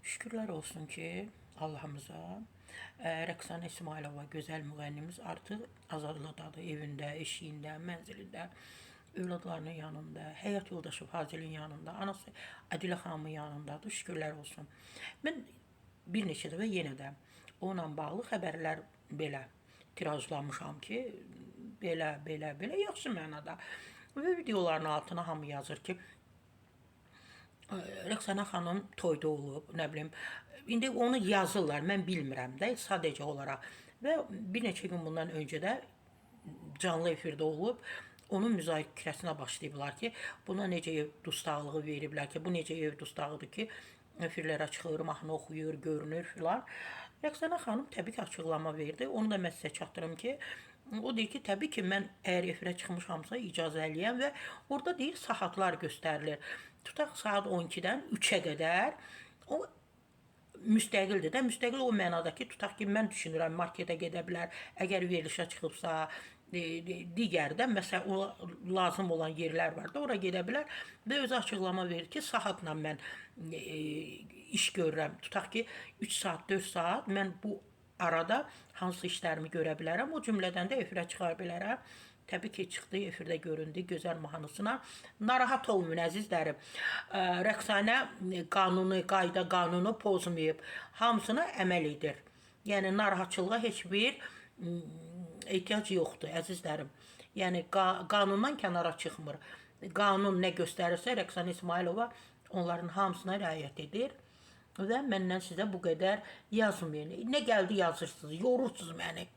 Şükürlər olsun ki, Allahımıza Rəqsanə İsmayılova gözəl müğənnimiz artıq azadlıqdadır, evində, eşiyində, mənzilində, övladlarının yanında, həyat yoldaşı Fazilin yanında, anası Adilə xanımın yanındadır. Şükürlər olsun. Mən bir neçə dəfə yenə də onunla bağlı xəbərlər belə tirajlamışam ki, belə, belə, belə yaxşı mənada. Və videoların altına hamı yazır ki, Rəqsanə xanım toyda olub, nə bilim. İndi onu yazırlar, mən bilmirəm də, sadəcə olaraq. Və bir neçə gün bundan öncə də canlı efirdə olub, onun müzakirəsinə başlayıblar ki, buna necə ev dustaqlığı veriblər ki, bu necə ev dustağıdır ki, efirlərə çıxır, mahnı oxuyur, görünür filan. Rəqsanə xanım təbii ki, açıqlama verdi. Onu da mən sizə çatdırım ki, o deyir ki, təbii ki, mən əgər efirə çıxmışamsa icazəliyəm və orada deyir saatlar göstərilir. Tutaq saat 12-dən 3-ə qədər o müstəqildir də. Müstəqil o mənada ki, tutaq ki, mən düşünürəm marketə gedə bilər, əgər verilişə çıxıbsa, digər də məsələn o lazım olan yerlər var da, ora gedə bilər və özü açıqlama verir ki, saatla mən iş görürəm. Tutaq ki, 3 saat, 4 saat mən bu arada hansı işlərimi görə bilərəm. O cümlədən də efirə çıxa bilərəm. Təbii ki, çıxdı, efirdə göründü gözəl mahnısına. Narahat olmayın əzizlərim. Rəqsanə qanunu, qayda qanunu pozmayıb. Hamısına əməl edir. Yəni narahatçılığa heç bir ehtiyac yoxdur əzizlərim. Yəni qanundan kənara çıxmır. Qanun nə göstərirsə Rəqsanə İsmayılova onların hamısına riayət edir. Və məndən sizə bu qədər yazmayın. Nə gəldi yazırsınız, yorursunuz məni.